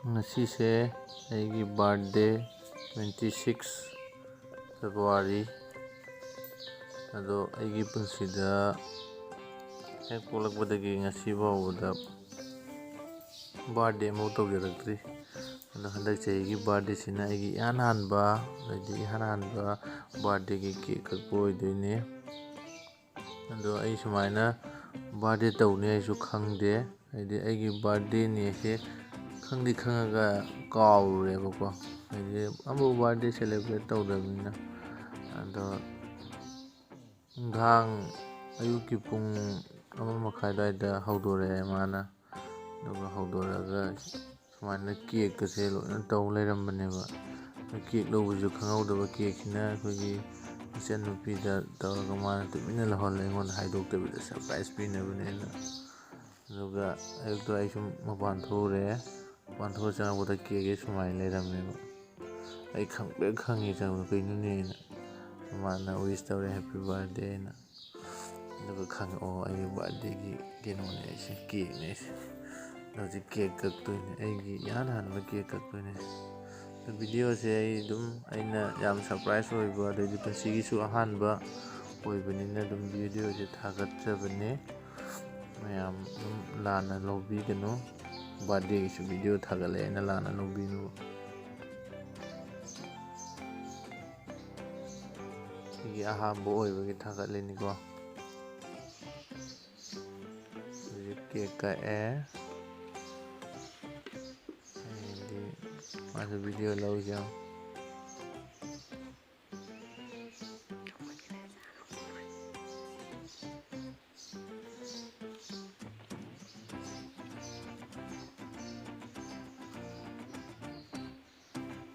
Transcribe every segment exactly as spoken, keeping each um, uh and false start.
ꯉꯁꯤꯁꯦ ꯑꯩꯒꯤ birthday, twenty six February꯫ ꯑꯗꯣ ꯑꯩꯒꯤ ꯄꯨꯟꯁꯤꯗ ꯍꯦꯛ ꯄꯣꯛꯂꯛꯄꯗꯒꯤ ꯉꯁꯤ ꯐꯥꯎꯕꯗ birthday ꯑꯃꯐꯥꯎ ꯇꯧꯖꯔꯛꯇ꯭ꯔꯤ꯫ ꯑꯗꯣ ꯍꯟꯗꯛ ꯆꯍꯤꯒꯤ birthdayꯁꯤꯅ ꯑꯩꯒꯤ ꯏꯍꯥꯟ ꯍꯥꯟꯕ, ꯑꯗꯩꯗꯤ ꯏꯍꯥꯟ ꯍꯥꯟꯕ birthdayꯒꯤ cake ꯀꯛꯄ ꯑꯣꯏꯗꯣꯏꯅꯦ꯫ ꯑꯗꯣ ꯑꯩ ꯁꯨꯃꯥꯏꯅ birthday ꯇꯧꯅꯤ ꯑꯩꯁꯨ ꯈꯪꯗꯦ꯫ ꯍꯥꯏꯗꯤ ꯑꯩꯒꯤ birthdayꯅꯦꯁꯦ ꯈꯪꯗꯤ ꯈꯪꯉꯒ ꯀꯥꯎꯔꯨꯔꯦꯕꯀꯣ꯫ ꯍꯥꯏꯗꯤ ꯑꯃꯐꯥꯎ birthday celebrate ꯇꯧꯗꯕꯅꯤꯅ꯫ ꯑꯗꯣ ꯅꯨꯡꯗꯥꯡ ꯑꯌꯨꯛꯀꯤ ꯄꯨꯡ ꯑꯃ ꯃꯈꯥꯏ ꯑꯗꯨꯋꯥꯏꯗ ꯍꯧꯗꯣꯔꯛꯑꯦ ꯃꯥꯅ꯫ ꯑꯗꯨꯒ ꯍꯧꯗꯣꯔꯛꯑꯒ ꯁꯨꯃꯥꯏꯅ cakeꯀꯁꯦ ꯂꯣꯏꯅ ꯇꯧ ꯂꯩꯔꯝꯕꯅꯦꯕ꯫ ꯑꯗꯣ cake ꯂꯧꯕꯁꯨ ꯈꯪꯍꯧꯗꯕ, cakeꯁꯤꯅ ꯑꯩꯈꯣꯏꯒꯤ ꯏꯆꯟꯅꯨꯄꯤꯗ ꯇꯧꯔꯒ ꯃꯥꯅ ꯇꯨꯃꯤꯟꯅ ꯂꯧꯍꯜꯂꯦ, ꯑꯩꯉꯣꯟꯗ ꯍꯥꯏꯗꯣꯛꯇꯕꯤꯗ surprise ꯄꯤꯅꯕꯅꯦꯅ꯫ ꯑꯗꯨꯒ ꯑꯌꯨꯛꯇꯣ ꯑꯩ ꯁꯨꯝ ꯃꯄꯥꯟ ꯊꯣꯛꯎꯔꯦ꯫ ꯃꯄꯥꯟ ꯊꯣꯛꯑ ꯆꯪꯉꯛꯄꯗ cakeꯁꯦ ꯁꯨꯃꯥꯏꯅ ꯂꯩꯔꯝꯃꯦꯕ꯫ ꯑꯩ ꯈꯪꯄ꯭ꯔꯦꯛ ꯈꯪꯉꯦ ꯆꯪꯕꯗ, "ꯀꯩꯅꯣꯅꯦꯅ?" ꯃꯥꯅ wish ꯇꯧꯔꯦ, "Happy birthday" ꯍꯥꯏꯅ꯫ ꯑꯗꯨꯒ ꯈꯪꯉꯦ, "ꯑꯣ, ꯑꯩꯒꯤ birthdayꯒꯤ ꯀꯩꯅꯣꯅꯦ ꯑꯩꯁꯦ, cakeꯅꯦ ꯑꯩꯁꯦ꯫ ꯍꯧꯖꯤꯛ cake ꯀꯛꯇꯣꯏꯅꯦ, ꯑꯩꯒꯤ ꯏꯍꯥꯟ ꯍꯥꯟꯕ cake ꯀꯛꯇꯣꯏꯅꯦ꯫" ꯑꯗꯣ videoꯁꯦ ꯑꯩ ꯑꯗꯨꯝ, ꯑꯩꯅ ꯌꯥꯝ surprise ꯑꯣꯏꯕ, ꯑꯗꯩꯗꯤ ꯄꯨꯟꯁꯤꯒꯤꯁꯨ ꯑꯍꯥꯟꯕ ꯑꯣꯏꯕꯅꯤꯅ ꯑꯗꯨꯝ videoꯁꯦ ꯊꯥꯒꯠꯆꯕꯅꯦ꯫ ꯃꯌꯥꯝ ꯑꯗꯨꯝ ꯂꯥꯟꯅ ꯂꯧꯕꯤꯒꯅꯨ꯫ Birthdayꯒꯤꯁꯨ video ꯊꯥꯒꯠꯂꯛꯑꯦꯅ ꯂꯥꯟꯅ ꯂꯧꯕꯤꯅꯨ꯫ ꯁꯤꯒꯤ ꯑꯍꯥꯟꯕ ꯑꯣꯏꯕꯒꯤ ꯊꯥꯒꯠꯂꯤꯅꯤꯀꯣ꯫ ꯍꯧꯖꯤꯛ cake ꯀꯛꯑꯦ꯫ ꯑꯩꯗꯤ ꯃꯥꯁꯨ video ꯂꯧꯔꯤꯁꯦ ꯌꯦꯡꯉꯣ꯫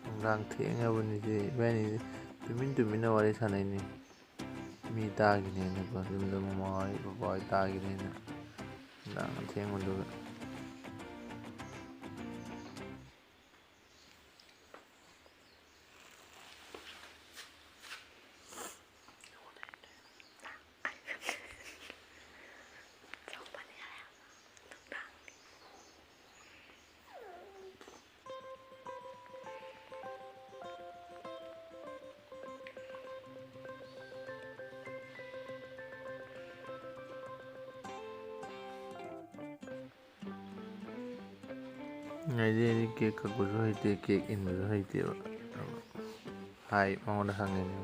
ꯅꯨꯡꯗꯥꯡ ꯊꯦꯡꯉꯕꯅꯤꯁꯦ, ꯏꯕꯥꯅꯤ ꯇꯨꯃꯤꯟ ꯇꯨꯃꯤꯟꯅ ꯋꯥꯔꯤ ꯁꯥꯟꯅꯩꯅꯦ꯫ ꯃꯤ ꯇꯥꯈꯤꯅꯦꯅꯀꯣ, ꯌꯨꯝꯗ ꯃꯃꯥ ꯍꯣꯏ, ꯕꯕꯥ ꯍꯣꯏ ꯇꯥꯈꯤꯅꯦꯅ꯫ ꯅꯨꯡꯗꯥꯡ ꯑꯊꯦꯡꯕꯗꯨꯗ꯫ ꯉꯥꯏꯗꯤ ꯑꯩꯗꯤ ꯀꯦꯛ ꯀꯛꯄꯁꯨ ꯍꯩꯇꯦ, ꯀꯦꯛ ꯏꯟꯕꯁꯨ ꯍꯩꯇꯦꯕ꯫ ꯍꯥꯏ, ꯃꯉꯣꯟꯗ ꯍꯪꯉꯤꯅꯦ꯫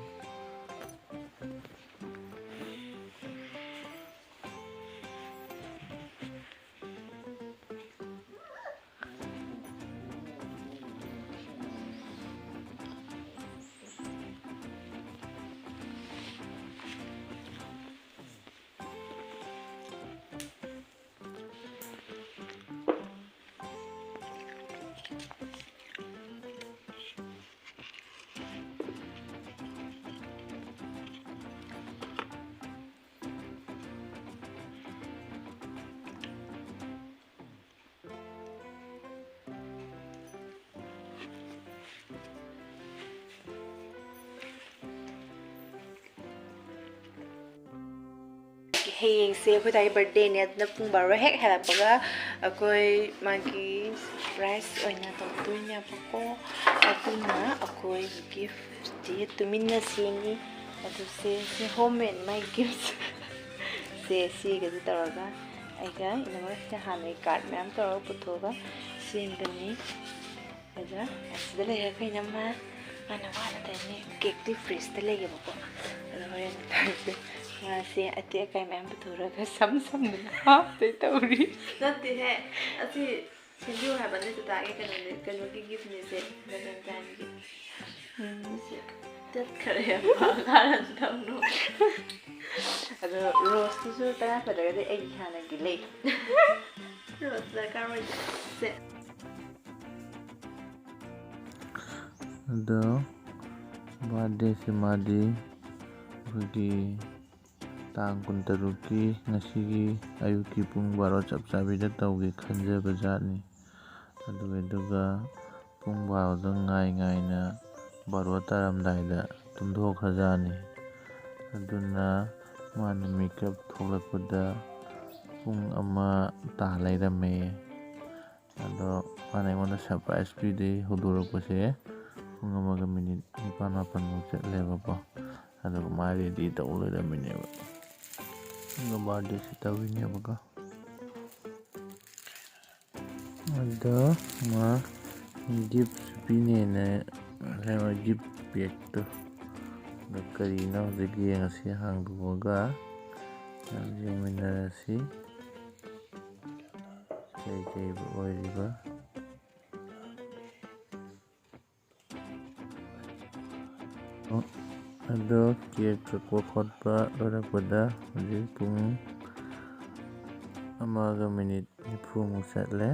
ꯍꯌꯦꯡꯁꯦ ꯑꯩꯈꯣꯏ ꯗꯥꯒꯤ ꯕꯥꯔꯗꯦꯅꯦ, ꯑꯗꯨꯅ ꯄꯨꯡ ꯕꯥꯔꯣ ꯍꯦꯛ ꯍꯦꯜꯂꯛꯄꯒ ꯑꯩꯈꯣꯏ ꯃꯥꯒꯤ ꯁꯔꯄ꯭ꯔꯥꯏꯁ ꯑꯣꯏꯅ ꯇꯧꯗꯣꯏꯅꯦꯕꯀꯣ꯫ ꯑꯗꯨꯅ ꯑꯩꯈꯣꯏ ꯒꯤꯐꯇꯤ ꯇꯨꯃꯤꯟꯅ ꯁꯦꯝꯃꯤ꯫ ꯑꯗꯨ ꯁꯦ, ꯁꯤ ꯍꯣꯝ ꯃꯦꯗ ꯃꯥꯏ ꯒꯤꯐ ꯁꯦ ꯁꯤꯒꯁꯨ ꯇꯧꯔꯒ ꯑꯩꯒ ꯏꯅꯝꯃꯁꯤꯅ ꯍꯥꯟꯅꯒꯤ ꯀꯥꯔꯗ ꯃꯌꯥꯝ ꯇꯧꯔꯒ ꯄꯨꯊꯣꯛꯑꯒ ꯁꯦꯝꯕꯅꯤ꯫ ꯑꯗ ꯑꯁꯤꯗ ꯂꯩꯔꯦ ꯑꯩꯈꯣꯏ ꯏꯅꯝꯃ꯫ ꯃꯥꯅ ꯋꯥꯅ ꯇꯧꯔꯤꯅꯦ꯫ ꯀꯦꯛꯇꯤ ꯐ꯭ꯔꯤꯖꯇ ꯂꯩꯌꯦꯕꯀꯣ꯫ ꯑꯗꯣ ꯍꯣꯔꯦꯟ ꯅꯨꯡꯗꯥꯡꯁꯦ ꯃꯥꯁꯦ ꯑꯇꯦꯛ ꯑꯀꯥꯏ ꯃꯌꯥꯝ ꯄꯨꯊꯣꯔꯒ ꯁꯝ ꯁꯝꯗꯅ ꯍꯥꯞꯇꯣꯏ ꯇꯧꯔꯤ꯫ ꯅꯠꯇꯦꯍꯦ, ꯑꯁꯤ ꯁꯦꯝꯕꯤꯌꯨ ꯍꯥꯏꯕ ꯅꯠꯇꯦ, ꯇꯥꯒꯦ ꯀꯩꯅꯣꯅꯦ, ꯀꯩꯅꯣꯒꯤ ꯒꯤꯐꯅꯦꯁꯦ, ꯚꯦꯂꯦꯟꯇꯥꯏꯟꯒꯤ꯫ ꯎꯝ꯫ ꯁꯤ ꯇꯠꯈꯔꯦ, ꯃꯈꯥ ꯇꯝꯅꯣ꯫ ꯑꯗꯣ ꯔꯣꯁꯇꯨꯁꯨ ꯇꯉꯥꯏ ꯐꯗ꯭ꯔꯒꯗꯤ ꯑꯩꯒꯤ ꯍꯥꯟꯅꯒꯤ ꯂꯩ꯫ ꯔꯣꯁ ꯗꯔꯀꯥꯔ ꯑꯣꯏꯗꯦ꯫ ꯁꯦ꯫ ꯑꯗꯣ ꯕꯥꯔꯗꯦꯁꯤ ꯃꯥꯗꯤ ꯑꯩꯈꯣꯏꯒꯤ ꯇꯥꯡ ꯀꯨꯟꯇꯔꯨꯛꯀꯤ ꯉꯁꯤꯒꯤ ꯑꯌꯨꯛꯀꯤ ꯄꯨꯡ ꯕꯥꯔꯣ ꯆꯞ ꯆꯥꯕꯤꯗ ꯇꯧꯒꯦ ꯈꯟꯖꯕ ꯖꯥꯠꯅꯤ꯫ ꯑꯗꯨꯒꯤꯗꯨꯒ ꯄꯨꯡ ꯕꯥꯔꯣꯗ ꯉꯥꯏ ꯉꯥꯏꯅ ꯕꯥꯔꯣ ꯇꯥꯔꯝꯗꯥꯏꯗ ꯇꯨꯝꯊꯣꯛꯈ꯭ꯔꯖꯥꯠꯅꯤ꯫ ꯑꯗꯨꯅ ꯃꯥꯅ ꯃꯤꯀꯞ ꯊꯣꯛꯂꯛꯄꯗ ꯄꯨꯡ ꯑꯃ ꯇꯥ ꯂꯩꯔꯝꯃꯦ꯫ ꯑꯗꯣ ꯃꯥꯅ ꯑꯩꯉꯣꯟꯗ ꯁꯔꯄ꯭ꯔꯥꯏꯁ ꯄꯤꯗꯦ꯫ ꯍꯧꯗꯣꯔꯛꯄꯁꯦ ꯄꯨꯡ ꯑꯃꯒ ꯃꯤꯅꯤꯠ ꯅꯤꯄꯥꯜ ꯃꯥꯄꯜꯃꯨꯛ ꯆꯠꯂꯦꯕꯀꯣ꯫ ꯑꯗꯨꯒ ꯃꯥ ꯔꯦꯗꯤ ꯇꯧ ꯂꯩꯔꯝꯃꯤꯅꯦꯕ꯫ ꯑꯗꯨꯒ ꯕꯥꯔꯗꯦꯁꯦ ꯇꯧꯔꯤꯅꯦꯕꯀꯣ꯫ ꯑꯗꯣ ꯃꯥ ꯒꯤꯐꯁꯨ ꯄꯤꯅꯦꯅ ꯍꯥꯏꯕ ꯒꯤꯐ ꯄꯦꯛꯇꯣ꯫ ꯑꯗꯣ ꯀꯔꯤꯅꯣ ꯍꯧꯖꯤꯛ ꯌꯦꯡꯉꯁꯤ, ꯍꯥꯡꯗꯣꯛꯑꯒ ꯌꯦꯡꯃꯤꯟꯅꯔꯁꯤ꯫ ꯀꯩ ꯀꯩꯕꯨ ꯑꯣꯏꯔꯤꯕ? ꯑꯗꯣ ꯀꯦꯛ ꯀꯛꯄ ꯈꯣꯠꯄ ꯂꯣꯏꯔꯛꯄꯗ ꯍꯧꯖꯤꯛ ꯄꯨꯡ ꯑꯃꯒ ꯃꯤꯅꯤꯠ ꯅꯤꯐꯨꯃꯨꯛ ꯆꯠꯂꯦ꯫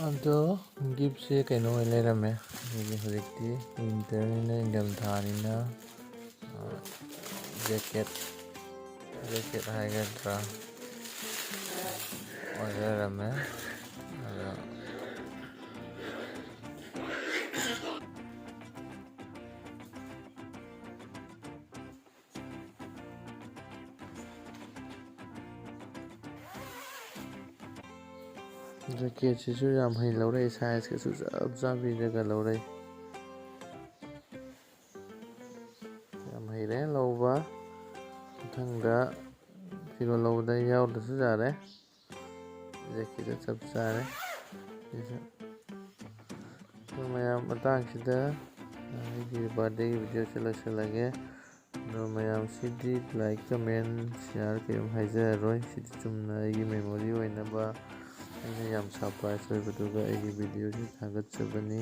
ꯑꯗꯣ ꯒꯤꯐꯁꯦ ꯀꯩꯅꯣ ꯑꯣꯏ ꯂꯩꯔꯝꯃꯦ꯫ ꯑꯗꯨꯗꯤ ꯍꯧꯖꯤꯛꯇꯤ ꯋꯤꯟꯇꯔꯅꯤꯅ, ꯏꯪꯊꯝꯊꯥꯅꯤꯅ, ꯖꯦꯀꯦꯠ, ꯖꯦꯀꯦꯠ ꯍꯥꯏꯒꯗ꯭ꯔꯥ, ꯑꯣꯏ ꯂꯩꯔꯝꯃꯦ꯫ ꯑꯗꯣ ꯖꯦꯀꯦꯠꯁꯤꯁꯨ ꯌꯥꯝ ꯍꯩ ꯂꯧꯔꯛꯏ, ꯁꯥꯏꯖꯀꯁꯨ ꯆꯞ ꯆꯥꯕꯤꯔꯒ ꯂꯧꯔꯛꯏ꯫ ꯌꯥꯝ ꯍꯩꯔꯦ ꯂꯧꯕ꯫ ꯃꯊꯪꯗ ꯐꯤꯔꯣꯜ ꯂꯧꯕꯗ ꯌꯥꯎꯗ꯭ꯔꯁꯨ ꯌꯥꯔꯦ꯫ ꯖꯦꯀꯦꯠꯇ ꯆꯞ ꯆꯥꯔꯦ꯫ ꯁꯤꯁꯨ ꯑꯗꯣ ꯃꯌꯥꯝ, ꯃꯇꯥꯡꯁꯤꯗ ꯑꯩꯒꯤ ꯕꯥꯔꯗꯦꯒꯤ ꯚꯤꯗꯤꯑꯣꯁꯦ ꯂꯣꯏꯁꯤꯜꯂꯒꯦ꯫ ꯑꯗꯣ ꯃꯌꯥꯝꯁꯤꯗꯤ like, comment, share ꯀꯔꯤꯝ ꯍꯥꯏꯖꯔꯔꯣꯏ꯫ ꯁꯤꯗꯤ ꯆꯨꯝꯅ ꯑꯩꯒꯤ memory ꯑꯣꯏꯅꯕ ꯑꯩꯅ ꯌꯥꯝ surprise ꯑꯣꯏꯕꯗꯨꯒ ꯑꯩꯒꯤ ꯚꯤꯗꯤꯑꯣꯁꯤ ꯊꯥꯒꯠꯆꯕꯅꯤ꯫